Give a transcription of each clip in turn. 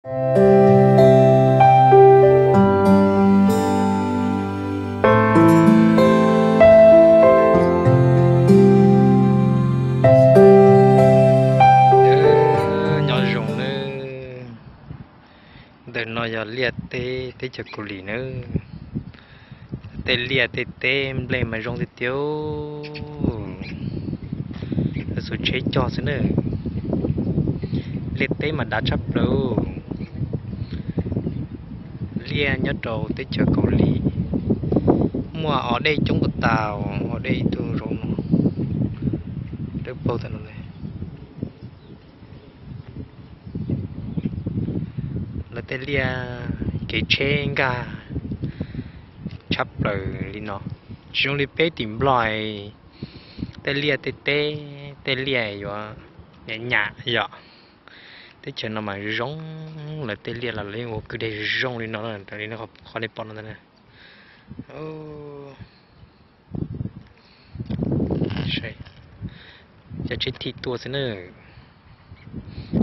Nyob zoo nawb. Ntawm no yog liaj teb teb chaws Kaus Lim nawb. Tej liaj tej teb nplej mas zoo tiag tiag. Lawv xuas tsheb cog xwb na. Liaj teb mas dav tshaj plaws. Liaj nyob rau teb chaws Kaus Lim muaj os dej coob tas tas, os dej ib tug zoo no, dawb paug tas no. Lawv tej liaj kev tsheb nkag tshab plaws li no, tsis zoo li peb tim Nplog. Tej liaj tej teb, tej liaj yuav nyam nyam yom. Teb chaws no mas zoo, lawv tej liaj los lawv yeej ua kwj deg zoo li no, raws li qhov nej pom no ntag. Cov tsheb thim tuaj xwb na.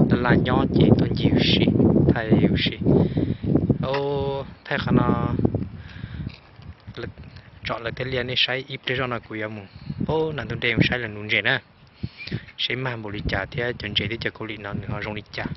Laj laj nyob ces tuaj ncig ua si, thaij ua si. Thaij qhov no, tsom lawv tej liaj nej saib ib pliag zoj no kuv yuav mus pab nram ntug dej mus saib lawv nuv ntses na, seb mag npaum li cas thiab cov ntses teb chaws Kaus Lim no nws ho zoo li cas.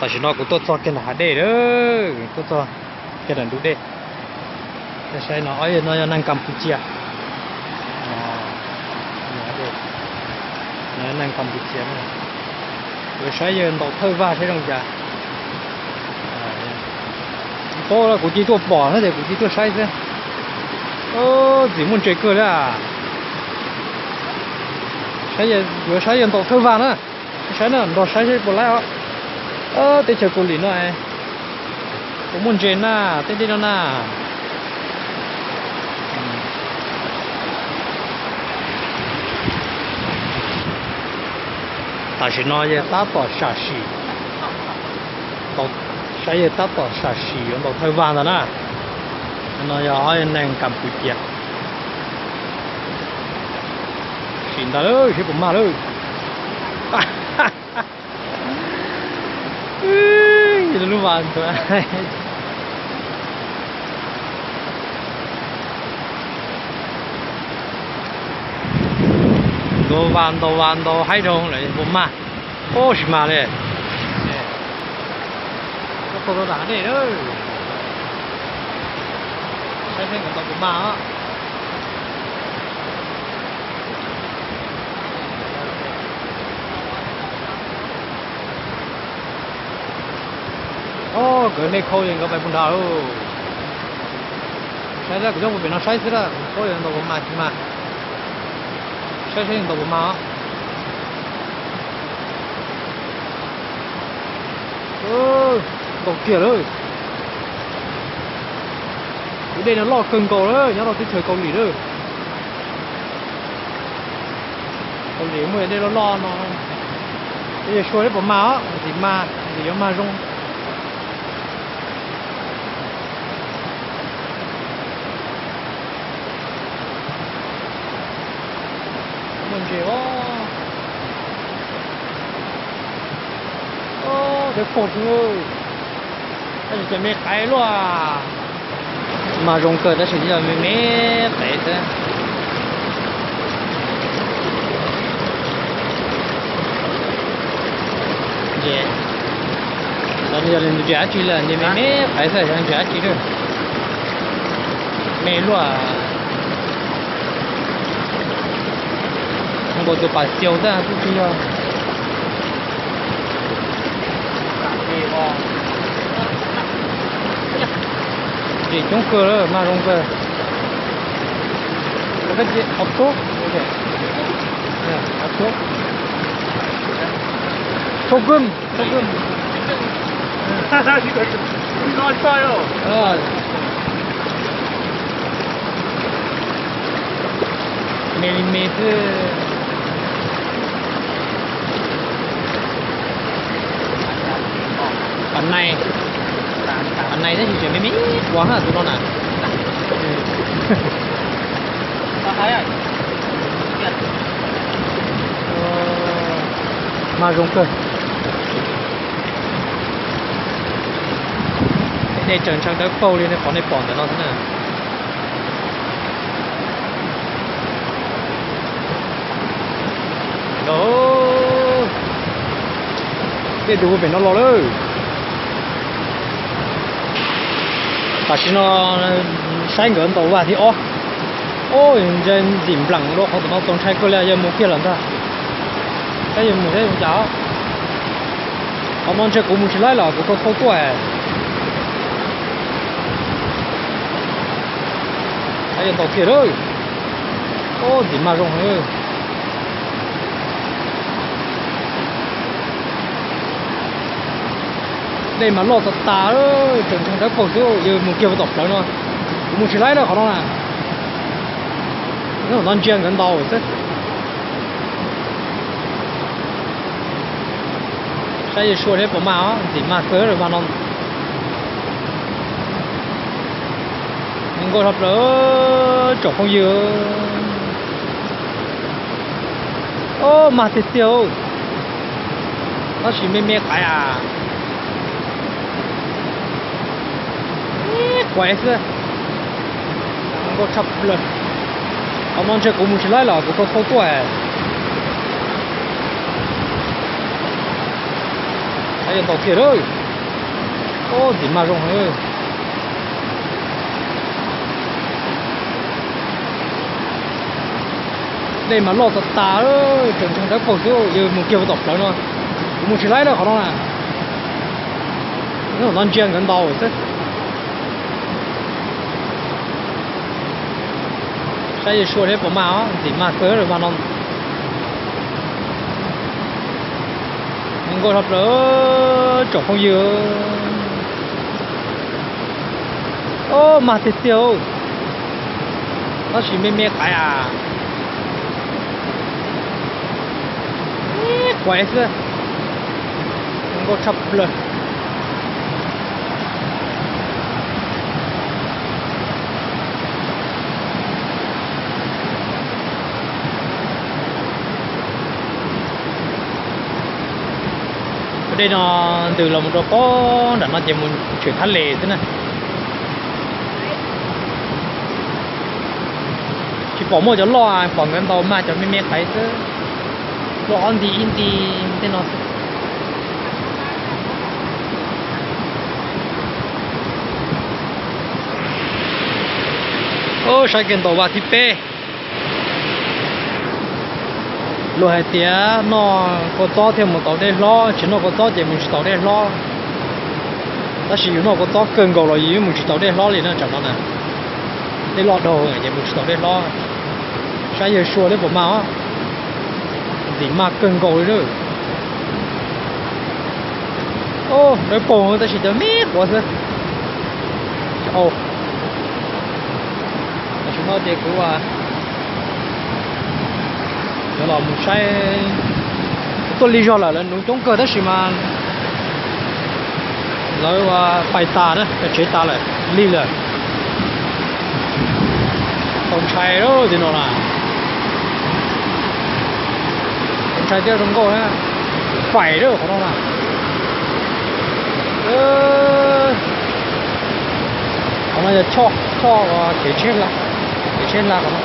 Tam sim no kuv tuaj txog kiag nram hav dej lawm, tuaj txog kiag nram ntug dej. Saib no, no yog neeg Kampuchia. Neeg Kampuchia, saib yawg ntaus thawj vag saib zoo cas. Paub kuv cia tuaj pom na ces kuv cia tuaj saib xwb. Txim muaj ntses kawg li. Yuav saib yawg ntaus thawj vag na. Saib na, nrog saib seb puas laib os. Teb chaws Kaus Lim no puas muaj ntses na, tej dej no na. Tam sim no yawg tab tom sam sim, saib yawg tab tom sam sim yuav ntaus thawj vag ntag na. No yog ob neeg Kampuchia. Sim ntawd lawm seb puas mag lawm. Lub vas ntxuav, ntxuav vas ntaus vas ntaus haib rau lawm puas mag. Ub, tsis mag li. Tuaj txog tom hav dej lawm. Saib seb nkawd ntaus puas mag os. Ob, nkawd nej khau es nkawd pais puag nrad lauj. Saib kuv coj mus pem no saib xwb, kuv paub yog ntaus puas mag tsis mag. Saib seb ntaus puas mag os. Ntaus kiag lawm. Tus dej no loj kawg nkaus lawm, nyob rau teb chaws Kaus Lim lawm. Kaus Lim muaj dej loj loj no. Yog sua seb puas mag os, ntxim mag, ntxim yuav mag zoo. Muaj ntses os. Cov pog xwb, tab sis cov me qaib luaj. Mag zoo kawg tab sis yog me me qaib xwb. Ntses, los yog ntses dab tsi lawm, ntses me me qaib xwb, yog ntses dab tsi lawm. Me luaj. Nkaus tus pas xyaus ntag kuj tsis yog. Ntses coob kawg, mag zoo kawg. Thab kub, thab kub, thab kub. Me li me xwb. Nais, nais tab sis tseem me me quas ha tus no na. Mas zoo kawg. Dej tseem ntshe dawb paug li qhov nej pom ntawm no xwb na. Dej tus pem no los lawm. Tam sim no saib nkawd ntaus vaj thib ob. Ntsia ntxim nplam dua qhov tom no txaus ntshai kawg li, yog mus kiag lawm ntag. Saib yog mus thiab ua cas. Qhov no ntshe kuv mus tsis laib lawm, kuv rau thau tuaj. Saib yog ntaus kiag lawm. Ntxim mas zoo. Dej mas loj tas tas, tseem ntshe dawb paug xwb, yog mus kiag puag tom plawv no. Kuv mus tsis laib lawm qhov no na. Nyob tom no ntsia nkawd ntaus xwb. Saib yog sua thiab puas mag, ntxim mag kawg vaj no. Zoo nkauj tshaj plaws tsoom phooj ywg. Mag tiag tiag, tab sis me me qaib a. Quav xwb. Zoo nkauj tshaj plaws. Qhov no ntshe kuv mus tsis laib lawm, kuv rau thau tuaj. Saib yog ntaus kiag lawm. Ntxim mas zoo. Dej mas loj tas tas, tseem ntshe dawb paug xwb, yog mus kiag puag tom plawv no. Kuv mus tsis laib lawm qhov no na. Nyob tom no ntsia nkawd ntaus xwb. Saib yog sua thiab puas mag, ntxim mag kawg vaj no. Zoo nkauj tshaj plaws tsoom phooj ywg. Mag tiag tiag, tab sis me me qaib a. Quav xwb. Zoo nkauj tshaj plaws. Dej no ntws los mus rau pob nram no ces mus tshwm thab les xwb na. Tsis pom muaj cov loj, pom nkawd ntaus mag cov me me qaib xwb. Loj ob nti ib nti tej no xwb. Saib kiag ntaus vaj thib peb. Luag hais tias noj kua txob thiaj mus taus dej hlob, tsis noj kua txob ces mus tsis taus dej hlob. Tab sis yus noj kua txob kawg nkaus los yus yeej mus tsis taus dej hlob li na, tsam no na. Dej loj dhau ces mus tsis taus dej hlob. Saib yawg sua thiab puas mag os. Ntxim mag kawg nkaus li na. Dawb paug tab sis cov me quav xwb. Tam sim no ces kuv yuav los mus saib, tuaj lig zog lawm, lawv nuv coob kawg tab sis mas lawv pais tas na, pais tsev tas lawm, lig lawm. Txaus ntshai li no na. Txaus ntshai thiab zoo nkauj na. Faim lawm qhov no na. Qhov no yog choj, choj kev tsheb hla, kev tsheb hla qhov no.